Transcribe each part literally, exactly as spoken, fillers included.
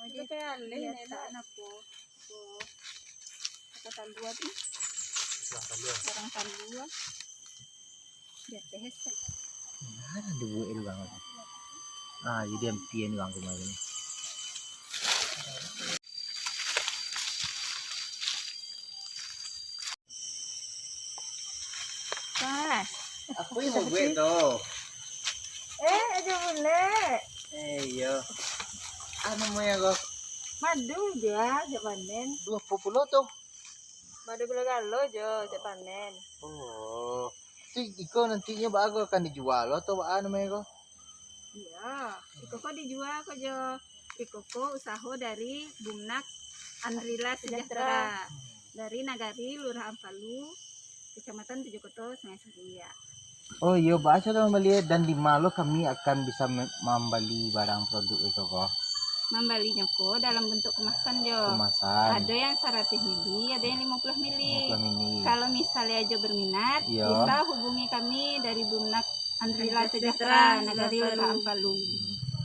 Itu kayak alih ni, nak. Apa talua tu? Barang talua. Barang talua. Biasa hesek. Nah, dibuek urang tu. Ah, jadi ampian urang kemarin. Wah. Apa yang buek tu? Eh, aja bulek. Eh, iyo. Anu, maya ko? Madu ja, jak panen. Duo pulo tu. Madu galo-galo jo, jak panen. Oh. Tu iko nantinyo baa ko, akan dijual atau baa namo ko? Iya, iko ko dijual ko jo. Iko ko usaho dari Bumnak Andrila Sejahtera. Dari Nagari, Lurahan Palu, Kecamatan Tujuh Koto, Sungai Sariak. Oh iyo, baa caro mambali, dan di ma lo kami akan bisa me-, mambali barang produk iko ko? Mambalinyo ko dalam bentuk kemasan jo. Kemasan. Ado yang saratuih mili, ado yang limo puluah mili. Limo puluah mili. Kalau misalnya jo berminat, iyo, bisa hubungi kami dari Bumnak Andrila Sejahtera, Nagari, Lurahan Palu.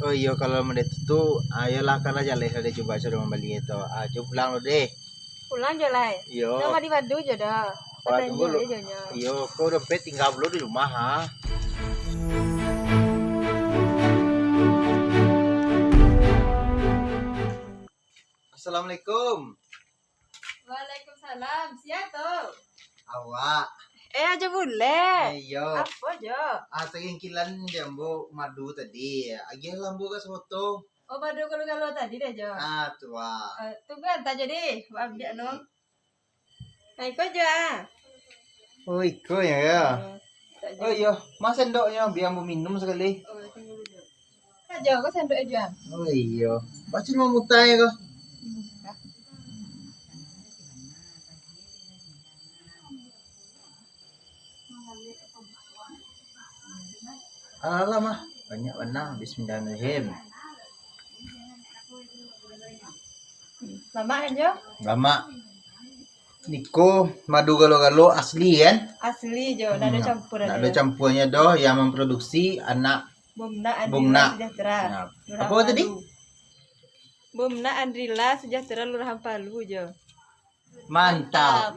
Oh iyo, kalau model tu, ayolah, kan lah jaleh lah deh, cubo caro mambali itu. Ah, jo pulang lo deh. Pulang jo lai. Iyo. Nama di madu jo dah. Wah, tunggu lu. Iyo, ko dompet tingga pulo di rumah, ha. Assalamualaikum. Waalaikumsalam. Sia tu? Awak. Eh, aja bulek. Eh, iyo. Apa jo? Ah, saringkilan di ambo madu tadi. Agiah lah ambo ka soto. Oh, madu galo-galo tadi deh jo. Ah, tu ah. Eh, tunggu anta jo deh, ambiak no. Nah, iko jo ah. Oh, iko yo, yo. Oh iyo, ma sendoknyo, bia ambo minum sakali. Oh, tunggu dulu. Ajo ko sendok jo ah. Oh iyo, baa cuma mutai ko. Alah, mah, banyak bana. Bismillahirrahmanirrahim. Lamak kan jo? Lamak. Niko madu galo-galo asli kan? Asli jo, ndak ado campur. Ndak ado campurnyo doh, yang memproduksi anak Bumnak Andrila Sejahtera. Nah, Lurahan Palu. Apa tadi? Bumnak Andrila Sejahtera, Lurahan Palu jo. Mantap.